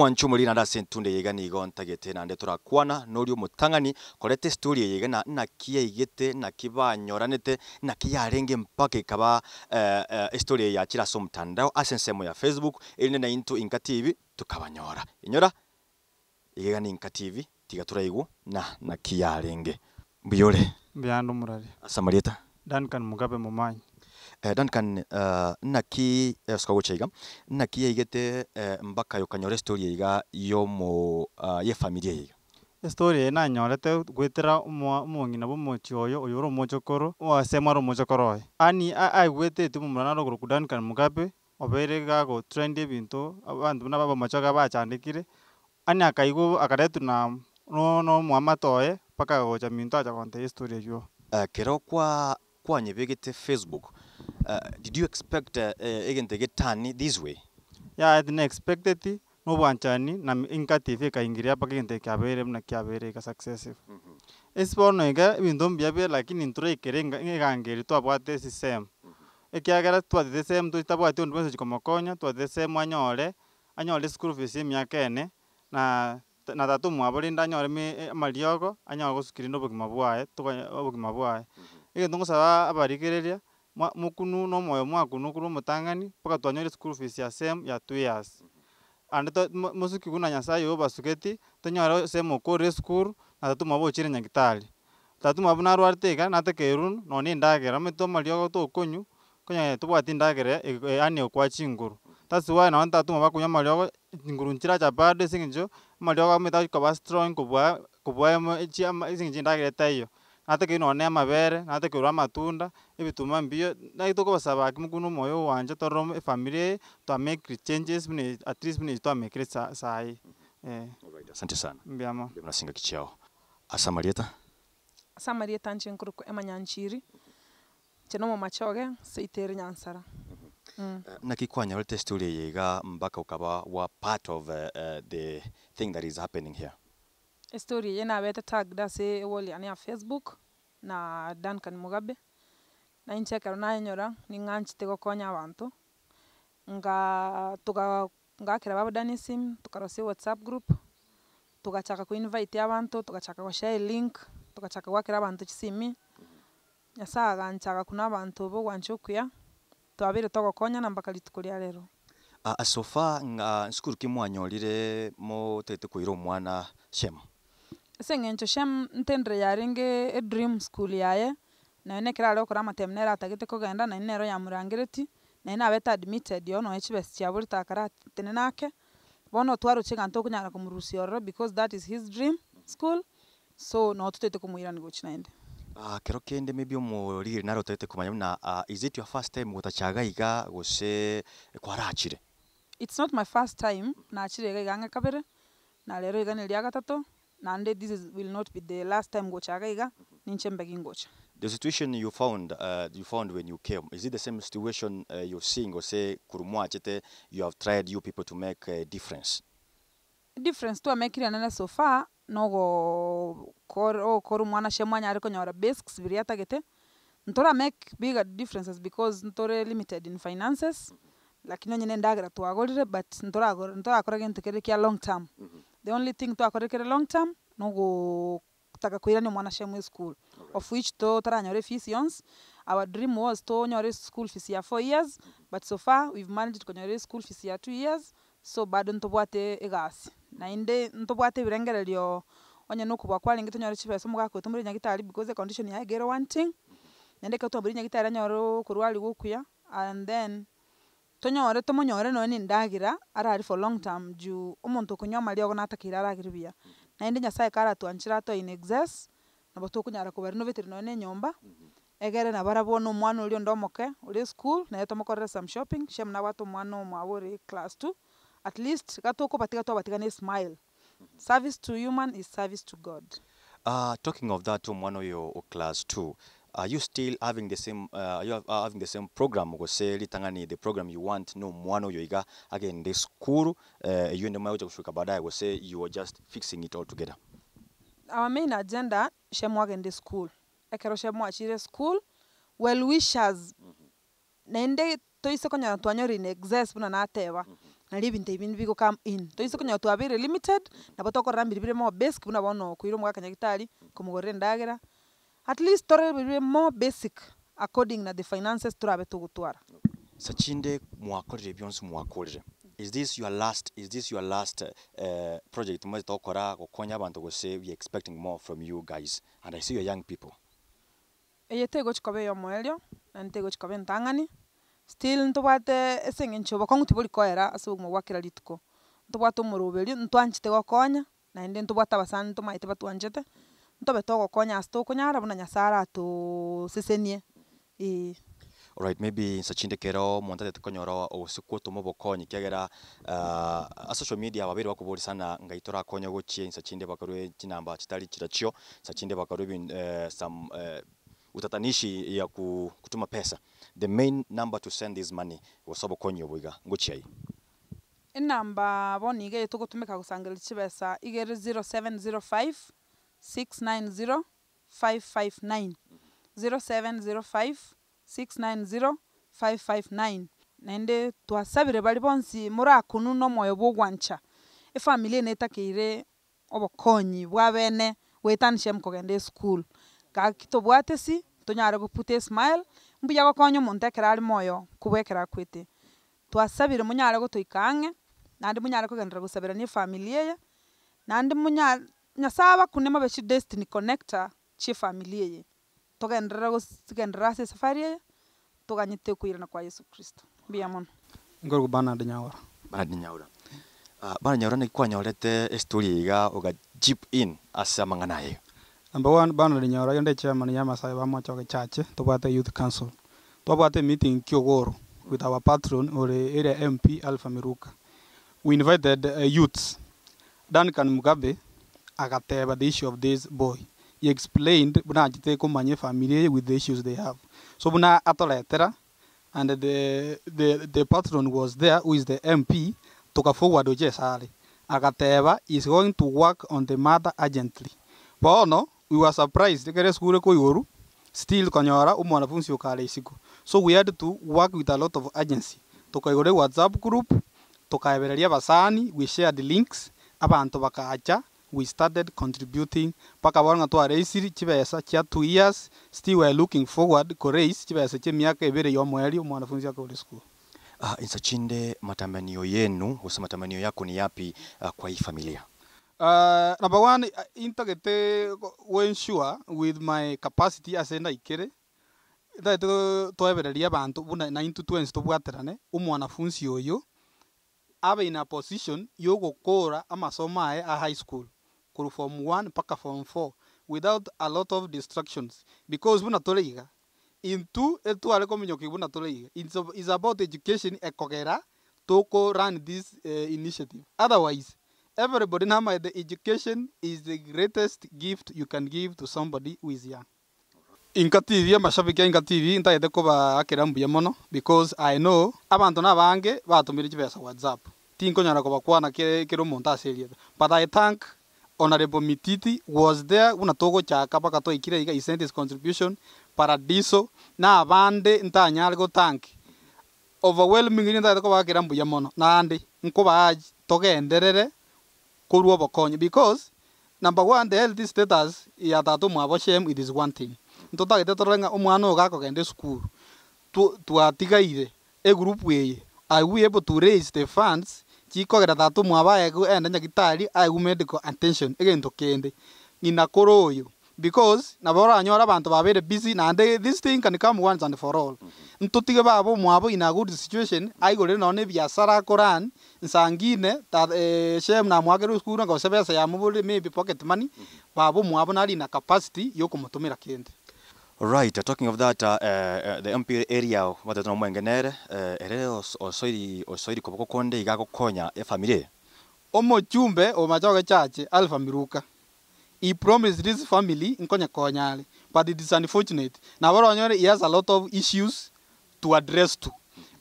Omwanchi omoriri naende ase entunda eye iga nigo ntagete naende torakwana noria omotang'ani koreta estory eye iga na naki yaigete naki banyoranete naki yarenge mpaka ekaba estory eye yachire ase omotandao ase ensemo ya Facebook erinde naintwe Inka TV tokabanyora. Inyora iga iga ni Inka TV tiga toraigwe na naki yarenge. Mbuya ore? Mbuya ande omorari. Ase amarieta? Duncan Mugabe Momanyi. Duncan naki soka gocha iga, naki yaigete mpaka aye okanyora estory eye iga yomo yefamilia eye iga? Estory eye nanyorete goetera omoa omong'ina bwa omochie oyo, oyo ore omochokoro, ase mware omochokoro oye. Yaani aigwete eti omomura nare okorokwa Duncan Mugabe, obeire iga agotrend ebinto, abanto buna abamochoge bachandekire, yaani akaigwa akaretwa na na omoamate oye, mpaka agocha minto acha gontebia estory eywo. Ekero kwa kwanyebegete Facebook, did you expect egento egetani this way? Yaya tina expecteti, na obwanchani na Inka TV ekaingiria mpaka egento eke kiabeire buna kiabeire iga successful. Ase bono iga ebinto mbuya bire lakini ntoraikere enga egango eria twabwate esisemu, ekiagera twatete esehemu totabwati onde bwensi ochi komokonya, twatete esehemu anyore, anyore eschool fees ya emiaka ene, na na tata omwabo rende anyore me amariogo, anyore gosuki rende obogima bwaye tokonya obogima bwaye. Egento ngosaba abarigereria, mwa mokunu na omoyo mwakunwa korwa omotang'ani, mpaka twanyore eschool fees ya same ya 2 years. Ande to mo mosuki buna nyasaye oyo obasugeti, tonyore ase mokorire esukuru, na tata omwabo ochire nyagetari. Tata omwabo narwarete iga, natakeirwe nonye na endagera, omanyete amariogo tokonywa, konya tobwati endagera yaani ekoa chinguru. That's why nonye tata omwabo akonywa amariogo, chinguru nchiracha bado ase eng'encho, amariogo omanyete agochi koba strong kobua kobua emo chiama ase eng'encho endagera etaiyo. Natakeirwe nonye na amabere, natakeirwe amatunda, ebituma mbiyo, naki tokobasaba gaki mokune omoyo owanche torore omo efamiri eye, twamekire changes buna at least buna eki twamekire sa saii eh. Alright, asante sana. Mbuya mono. Mbuya mono ase engaki chiao. Ase amarieta? Ase amarieta inche nkorokwa Emma Nyanchiri, inche na omomachoge seito ere Nyansara. Naki kwanyorete estory eye iga mpaka okaba wa part of the thing that is happening here? Estory eye nabete tagged ase ewall yane ya Facebook na Duncan Mugabe, na inche ekero nayenyora ning'anchete gokonya abanto, ngaa toga ngakera baba Danny esimu, tokarosia ewhatsapp group, togachaka ko invite abanto, togachaka goshare elink, togachaka goakera abanto chisimi, Nyasaye agancha agakuna abanto bogwancha okuya, twabeire togokonyana mpaka rituko ria rero. So far ng'a nsukuru ki mwanyorire motagete koira omwana Shem? Ase eng'encho Shem ntendire yarenge edream school yaye, nonya na ekero are gokora amatemu nere atagete kogenda, naende nere oyamorangeretie, naende nabete admitted oo nonya chibesa chiaborete akaratenena ake, bono twaroche ng'a ntokonyara komorusia ororo because that is his dream school, so noo totagete komoirani gochia naende. Kero kende maybe omorigeri nare otagete komanya buna is it your first time gotacha iga iga gose kwarachire? It's not my first time, nachire iga iga ang'e kabere, na rero iga neria gatato, naende this is will not be the last time gocha iga iga, ninche mbe gingocha. The situation you found you found when you came, is it the same situation you're seeing gose korwa mwachete you have tried you people to make a difference? Difference twamekire nene so far, nogo kor ogokora omwana shemu anyare konyora basics biria atagete, ntora make bigger differences because ntore limited in finances, lakini onye na endagera twagorire but ntoragora ntorakora gento kere kia long term. The only thing twakorire kere long term, nogoo kotaka koirania omwana shemu eschool, of which totaranyora efees yonsi, our dream was tonyore eschool fees ya 4 years, but so far we've managed konyora eschool fees ya 2 years, so bado ntobwate egasi. Naende ntobwate ebirengererio onye na okobua kwarenge tonyore chibesa omogaka oito more nyagetari because econdition yaye iga ere wanting, naende ekero twamoire nyagetari anyore okorwariwa okuya, and then tonyore tomonyore nonye na endagera arari for long term juu omonto okonywa amariogo natakeire aragere buya. Naende nyasaye karatwanchere atoe in excess, nabo tokonyara kobarenovetera nonye na enyomba, egere nabarabwo na omwana oria onde omoke ore eschool, nere tomokorere some shopping, Shem nabwate omwana omwabo ore class two, at least iga tokobatiga twabatiga na esmile. Service to human is service to God. Talking of that omwana oyo o class two, are you still having the same are you having the same program gose ritang'ani the program you want na omwana oyo iga agende esukuru eywo ende mwaye gocha goshuka baadaye gose you are just fixing it all together? Our main agenda, Shem agende school. Ekero Shem achire school, well wishers, naende toise konyora twanyora in excess buna nateba. Nario ebinto ebi binde bigo come in. Toise konyora twabeire limited, nabo tokorora mbiri bire more basic buna bono koira omogaka nyagetari, komogorera endagera, at least torore biri bire more basic according na the finances torabe togotwara. Sachinde mwakorire bionsi mwakorire, is this your last, is this your last project moachete gokora gokonya abanto gose we expecting more from you guys and I see you're young people? Eye tegochi koba eyomoerio, naende tegochi koba entang'ani, still ntobwate ase eng'encho obokong'u tibori koera ase obogima bwa kera rituko. Ntobwate omoroberio, ntwanchete gokonya, naende ntobwate abasani ntomaete batwanchete, ntobe togokonya ase tokonyara buna Nyasaye aratoooo sesenie eh. Alright, maybe insa chinde ekero omonto atagete konyora gose gotoma obokonyi ekiagera ase social media babeire bakoboria sana ngai torakonye gochia insa chinde bakarwa chinamba chitari chirachio, insa chinde bakarwa ebin some utatanishi ya kutuma pesa, the main number to send this money gose obokonyi obo iga ngochia aye. Enamba bono iga eye togotumeka gosangereria chibesa iga ere 0705 690 559, 0705 690 559. Naende twasabire baria bonsi morakunwe na omoyo bwa ogwancha, efamiri eye netakeire obokonyi bwa bene goetanisha kogenda esukuru. Gaki tobwate ase, tonyare go put a smile, mbuya gokonya omonto ekero are moyo kobua ekero akwete. Twasabire monyare gotoika ang'e, naende monyare kogenderera gosaberania efamiri eye, naende monya Nyasaye abakune mobe chidestiny connector chia efamiri eye, togenderere gosi genderera ase esafari eye, toganyete okoirana kwa Yeso Kristo. Mbuya mono. Nkorokwa Bernard Nyaura. Bernard Nyaura. Bernard Nyaura naki kwanyorete estory eye iga oga chip in ase amang'ana aya iga? Number one, Bernard Nyaura oyio nde chairman ya Amasae ba Machoge Church, tobwate youth council. Twabwate emeeting Kiogoro with our patron ore area MP Alpha Miruka. We invited youths. Duncan Mugabe agateba the issue of this boy. He explained buna anchete komanya efamiri eye with the issues they have. So buna atoretera and the the the patron was there who is the MP toka forward gochia esare agateba he is going to work on the matter urgently. Bono we were surprised ekero esukuru ekoigorwa still konyora omwanafunsi okare isiko. So we had to work with a lot of urgency. Tokaigora ewhatsapp group tokaebereria abasani, we shared links, abanto bakacha, we started contributing mpaka bono ng'a twaraisiri chibesa chia 2 years, still we are looking forward ko raise chibesa chia emiaka ebere ya omoerio omwanafunzi akore esukuru. Insa chinde matamanio yenu gose matamanio yako ni yapi kwa hii familia? Number one, intagete go ensure with my capacity ase ndaikere, ntagete toebererie abanto buna naintwe twensi tobwaterane, omwanafunzi oyo abe in a position ya ogokora amasomo aye a high school korwa form one mpaka form four without a lot of distractions because buna tore iga, intwe etware kominyokia buna tore iga, it's about education ekogera toko run this initiative otherwise everybody namaete education is the greatest gift you can give to somebody who is young. Inka TV, amashabiki a Inka TV ntagete kobaakera mbuya mono because I know abanto na abange batomire chibesa WhatsApp, tinkonyara kobakwana kera omonto ase erieta, but I thank Honorable Mititi was there buna togochaka mpaka twaikire iga, he sent his contribution, Paradiso, na abande ntanyare go thank overwhelmingly ntagete kobaakera mbuya mono, naende nkobaachie togenderere korwa obokonyi because number one the health status ya tata omwabo Shem it is one thing, ntotagete torore ng'a omwana oyo gakogenda esukuru, twatigaire egroup eye are we able to raise the funds chikogera tata omwabo aegwe aende nyagetari aegwe medical attention egento kende ng'ina kore oyo because nabo oranyore abanto babeire busy naende this thing can come once and for all. Ntotige baba omwabo in a good situation aigorere nonye na ebiasara akorun nsangine Shem namwakera esukuru gose besa yamoborire maybe pocket money baba omwabo nari in a capacity ya okomotomera kende. Right, talking of that, the MP area batete na omwenge nere ere osoiri osoiri koboko konde iga agokonya efamiri eye. Omochumbe o Machoge Church Alpha Miruka he promised this family nkonye konyare but it is unfortunate nabo oranyore he has a lot of issues to address to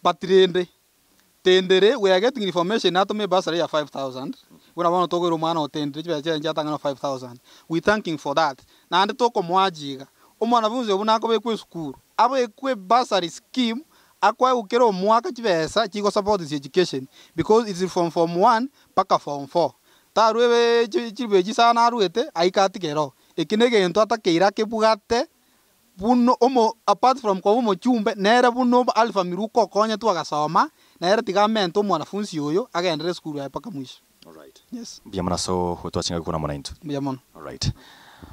but rende tendere we are getting information natome bursary ya 5000 buna bono tokoira omwana otendire chibesa chiaye chiatang'ana 5000 we thanking for that naende tokomoacha iga omwanafunzi obo nakobekwa esukuru abekwe bursary scheme. Akoegwa kera omwaka chibesa chigo support his education because it's from form one mpaka form four. Tarwa ebe chiribu echi sana arwete aike atige ero. Eki na egento atakeire akebwate buna omo apart from koba omochumbe nere buna obo Alpha Miruka okonyetwe agasoma, nere tiga amente omwanafunsi oyo agenderere esukuru yaye mpaka mwisho. Alright. Yes. Mbuya mono ase ogotwachinga gokwana amo naintwe. Mbuya mono. Alright.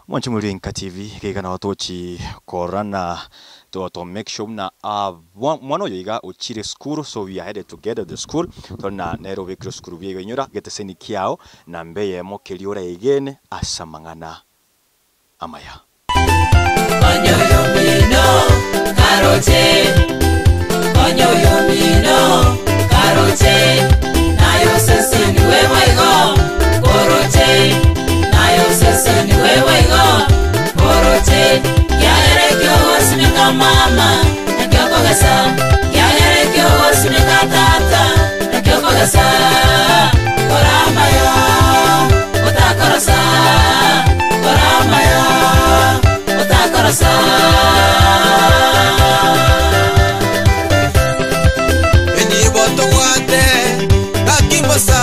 Mwanche morie Nka TV, iga nabo tochi korana to to make sure buna mwana oyo iga ochire esukuru so we are headed together to the school tore na nere obekire esukuru buya iga inyora geteseni kiao namba eyemo keria oraegene ase amang'ana amaya. Konya oyomino karoche, konya oyomino karoche, naye oseseniwe boigo koroche, naye oseseniwe boigo koroche. Kiagera ekio ogosimeka mama, nakio okogesa, kiagera ekio ogosimeka tata, nakio okogesa. Kora amaya, otakorosa, kora amaya, otakorosa. Enibo tobwate gaki mbosa,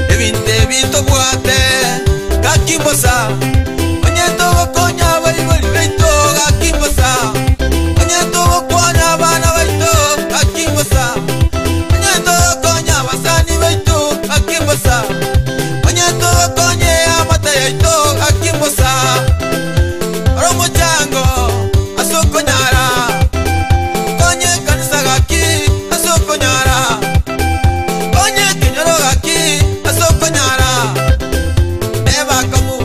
ebinto ebi tobwate gaki mbosa, onye togokonya abaibori baito gaki mbosa, onye togokwana abana baito gaki mbosa, onye togokonya abasani baito gaki mbosa, onye togokonye amata yaito gaki mbosa, oro omochango ase okonyara, konye ekanisa gaki ase okonyara, konye ekenyoro gaki ase okonyara, nebakamu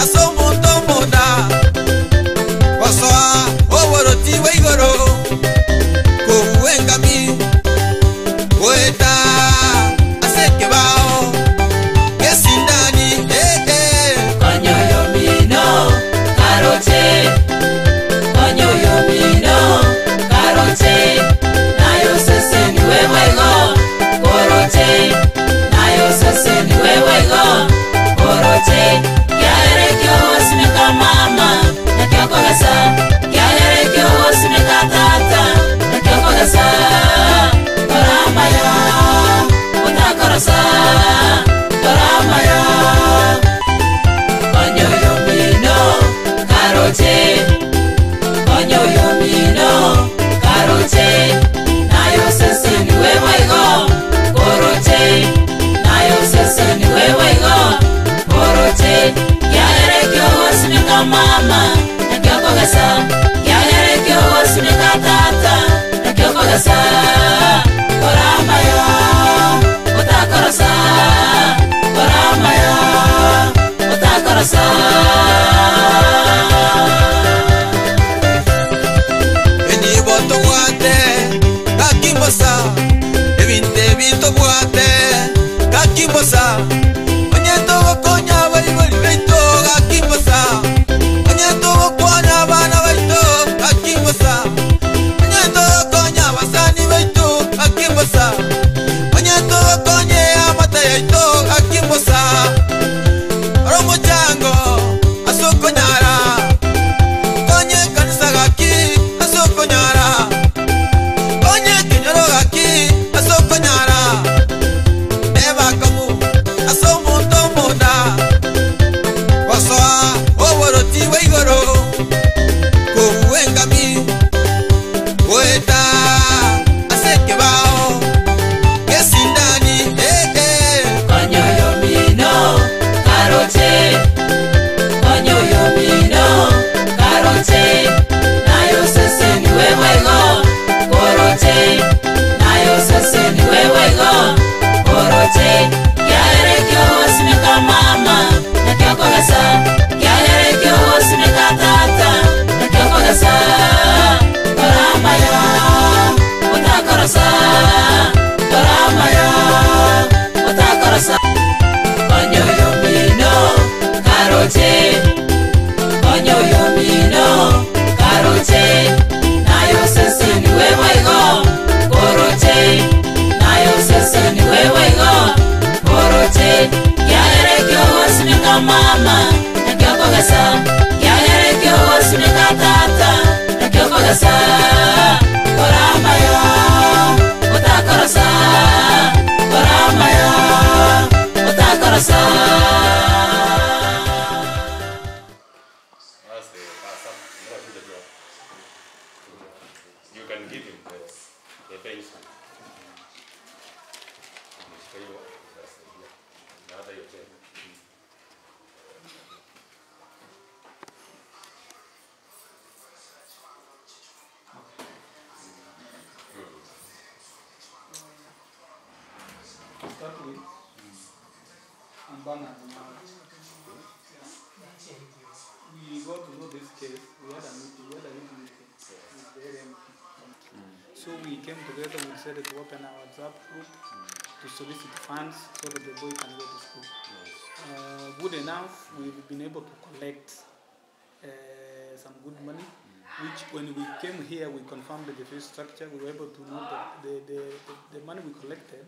ase omonto omonda, gosoa oboroti bwa igoro, kobua engami, goeta ase ekebao, gesindani, eh, eh. Konya oyomino karoche, konya oyomino karoche, naye oseseniwe boigo koroche, naye oseseniwe boigo koroche. Kiagera ekio ogosimeka mama, nakio okogesa, kiagera ekio ogosimeka tata, nakio okogesa. Kora amaya, otakorosa, kora amaya. Konya oyomino karoche, konya oyomino karoche, naye oseseniwe boigo koroche, naye oseseniwe boigo koroche. Kiagera ekio ogosimeka mama, nakio okogesa, kiagera ekio ogosimeka tata, nakio okogesa. Kora amaya, otakorosa, kora amaya, otakorosa. Enibo tobwate gaki mbosa, ebinto ebi tobwate gaki mbosa, onye togokonya abaibori baito gaki mbosa, onye togokwana abana baito gaki mbosa, onye togokonya abasani baito gaki mbosa, onye togokonye amata yaito gaki mbosa, oro omochango ase okonyara, konye ekanisa gaki ase okonyara, konye ekenyoro gaki ase okonyara, nebakamu ase omonto omonda, gosoa oboroti bwa igoro, kobua engami, goeta ase ekebao, gesindani, eh, eh. Konya oyomino karoche, konya oyomino karoche, naye oseseniwe boigo koroche, naye oseseniwe boigo koroche. Kiagera ekio ogosimeka mama, nakio okogesa, kiagera ekio ogosimeka tata, nakio okogesa. Kora amaya, otakorosa, kora amaya, otakorosa. Konya oyomino karoche, konya oyomino karoche, naye oseseniwe boigo koroche, naye oseseniwe boigo. I'm Bernard Nyawo. We got to know this case. We had a meeting. We had a meeting with the area MP. So we came together. We decided to open our WhatsApp group to solicit funds so that the boy can go to school. Good enough, we've been able to collect some good money, which when we came here, we confirmed the fee structure. We were able to know that the money we collected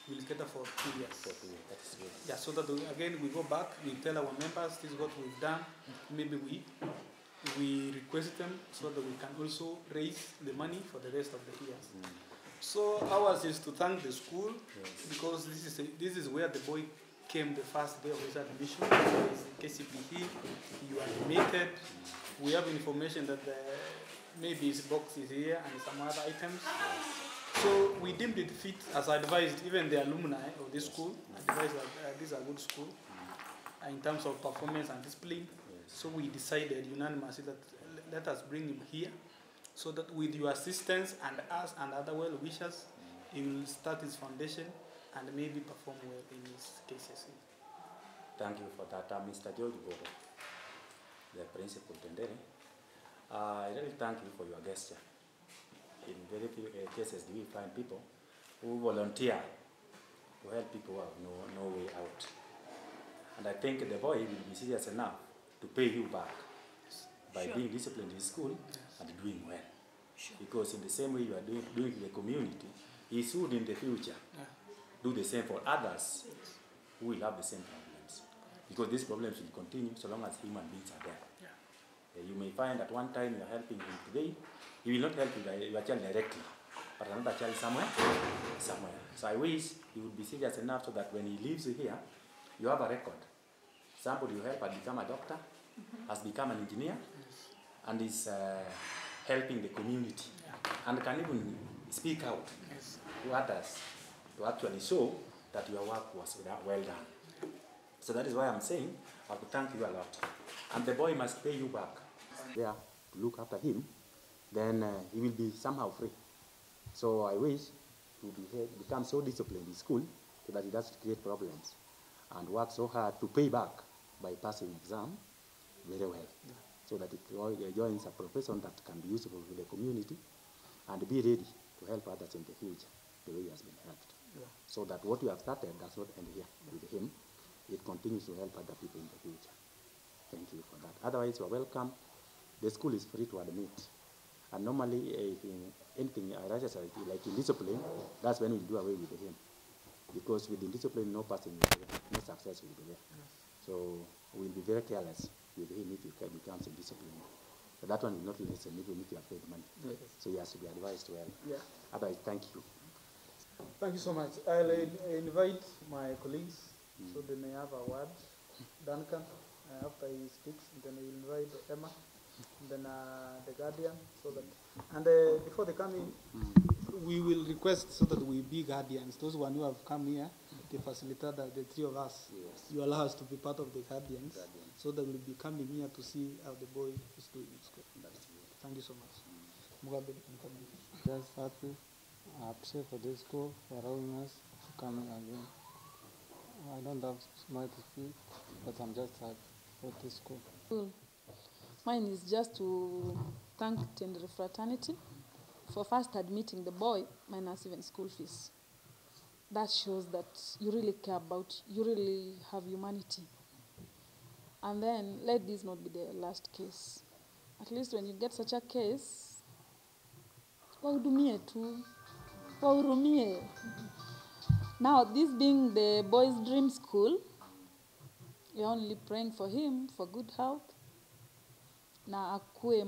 will cater for 2 years. For 2 years, that's good. Yeah, so that we, again we go back, we tell our members this is what we've done. Maybe we request them so that we can also raise the money for the rest of the years. So ours is to thank the school because this is where the boy came the first day of his admission. KCPE, you are admitted. We have information that maybe his box is here and some other items. So we deemed it fit, as advised, even the alumni of this school, advised that this is a good school in terms of performance and discipline. So we decided unanimously that let us bring him here so that with your assistance and us and other well-wishers, he will start his foundation and maybe perform well in his KCSE. Thank you for that, Mr. George Boro, the principal Tendere. I really thank you for your gesture. In very few cases do we find people who volunteer to help people who have no way out. And I think the boy will be serious enough to pay you back by being disciplined in school and doing well. Because in the same way you are doing the community, he should in the future do the same for others who will have the same problems. Because these problems will continue so long as human beings are there. You may find at one time you are helping him today, he will not help your child directly, but another child somewhere. So I wish he would be serious enough so that when he leaves here, you have a record. Somebody you help has become a doctor, has become an engineer, and is helping the community, and can even speak out to others to actually show that your work was well done. So that is why I'm saying I have to thank you a lot. And the boy must pay you back. There to look after him, then he will be somehow free. So I wish he would become so disciplined in school so that he doesn't create problems and work so hard to pay back by passing exam very well, so that he joins a profession that can be useful to the community and be ready to help others in the future the way he has been helped. So that what you have started does not end here with him. It continues to help other people in the future. Thank you for that. Otherwise, you are welcome. The school is free to admit. And normally, if anything arises like indiscipline, that's when we do away with him. Because with indiscipline, no passing will be there, no success will be there. So we'll be very careless with him if he becomes indisciplined. But that one will not listen even if you have paid money. So he has to be advised well. Otherwise, thank you. Thank you so much. I'll invite my colleagues so they may have a word. Duncan, after he speaks, then we'll invite Emma, and then the guardian, so that, and before they come in, we will request so that we be guardians. Those one who have come here, the facilitator, the three of us, you allow us to be part of the guardians, so that we'll be coming here to see how the boy is doing in school. That's good. Thank you so much. Mugabe, you can come in. Just happy, happy for this school for allowing us to come again. I don't have much to speak, but I'm just happy for this school. Cool. Mine is just to thank Tendere Fraternity for first admitting the boy minus even school fees. That shows that you really care about, you really have humanity. And then let this not be the last case. At least when you get such a case, wahudumie tu, wahurumie. Now, this being the boy's dream school, we're only praying for him for good health. Na akue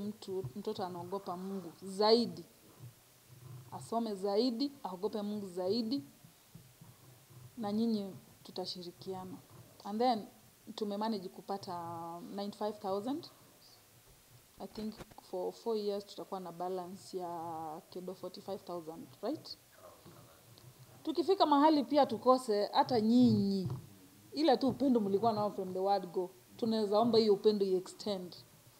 mtoto anaogopa Mungu zaidi. Asome zaidi, aogope Mungu zaidi. Na nyinyi tutashirikiana. And then tumemanage kupata 95,000. I think for 4 years tutakuwa na balance ya kedo 45,000, right? Tukifika mahali pia tukose hata nyinyi. Ile tu upendo mlikuwa nao from the word go. Tunaweza omba hiyo upendo i-extend.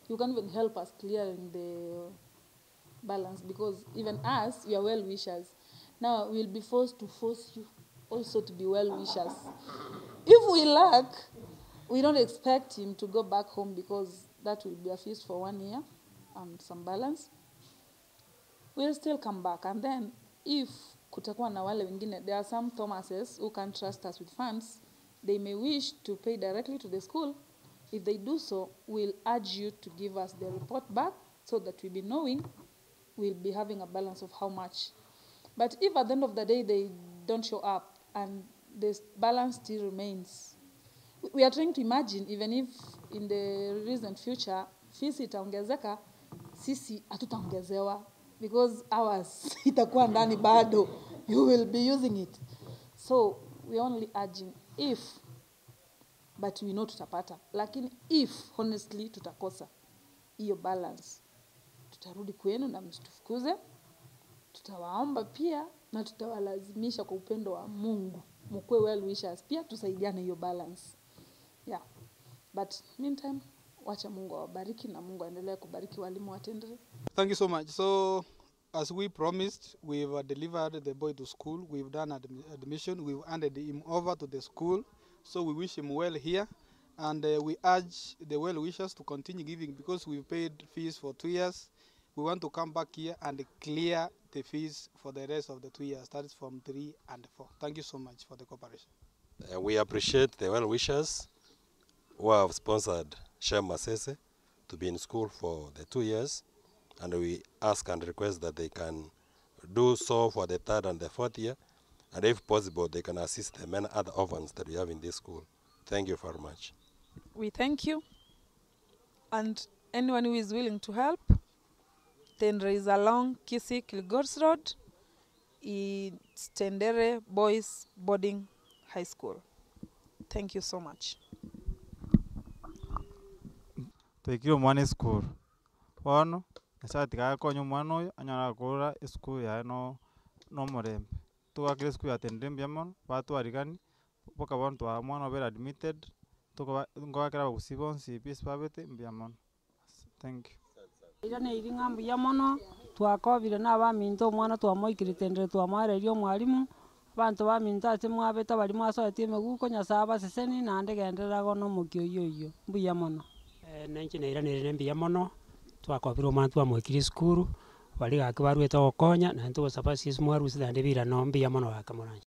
You can even help us clearing the balance because even us, we are well wishers. Now we'll be forced to force you also to be well wishers. If we lack, we don't expect him to go back home because that will be a feast for 1 year and some balance. We'll still come back. And then if kutakuwa na wale wengine, there are some Thomases who can trust us with funds. They may wish to pay directly to the school. If they do so, we'll urge you to give us the report back so that we'll be knowing we'll be having a balance of how much. But if at the end of the day they don't show up and this balance still remains, we are trying to imagine even if in the recent future fees itaongezeka, sisi hatutaongezewa because ours itakuwa ndani bado, you will be using it. So we are only urging if, but we know tutapata, lakini if honestly tutakosa hiyo balance, tutarudi kwenu na msitufukuze. Tutawaomba pia na tutawalazimisha kwa upendo wa Mungu mkuwe well wishers pia, tusaidiane hiyo balance. Yeah. But meantime, wacha Mungu awabariki na Mungu aendelee kubariki walimu wa Tendere. Thank you so much. So, as we promised, we've delivered the boy to school. We've done admission. We've handed him over to the school. So we wish him well here. And we urge the well-wishers to continue giving because we've paid fees for 2 years. We want to come back here and clear the fees for the rest of the 2 years. That is from 3 and 4. Thank you so much for the cooperation. We appreciate the well-wishers who have sponsored Shem Masese to be in school for the 2 years, and we ask and request that they can do so for the 3rd and the 4th year, and if possible, they can assist the many other orphans that we have in this school. Thank you very much. We thank you, and anyone who is willing to help, Tendere is along Kisii Kilgoris Road, it's Tendere Boys Boarding High School. Thank you so much. Twekire omwana esukuru, bono, nyasaye tiga akonye omwana oyo, anyare gokora esukuru yaye no na omorembe. Togakire esukuru ya Tendere mbuya mono, batwarigani, mpaka bono twaa omwana obere admitted, tokoba nkogakera abagusii bonsi pi ase babete mbuya mono. Thank you. Ira na iri ng'a mbuya mono, twakobire na abaminto omwana twamoikire Tendere twamwareria omwalimu, abanto baminto ase mwabete bari mwasoetie emiguko, Nyasaye abaseseni naende genderera bono omokia oywo oywo, mbuya mono. Nenche nairanire mbuya mono, twakobire omwana twamoikire esukuru, bari gaki barwete gokonya, naende togosaba ase mwarusire naende birano mbuya mono gaka moranche.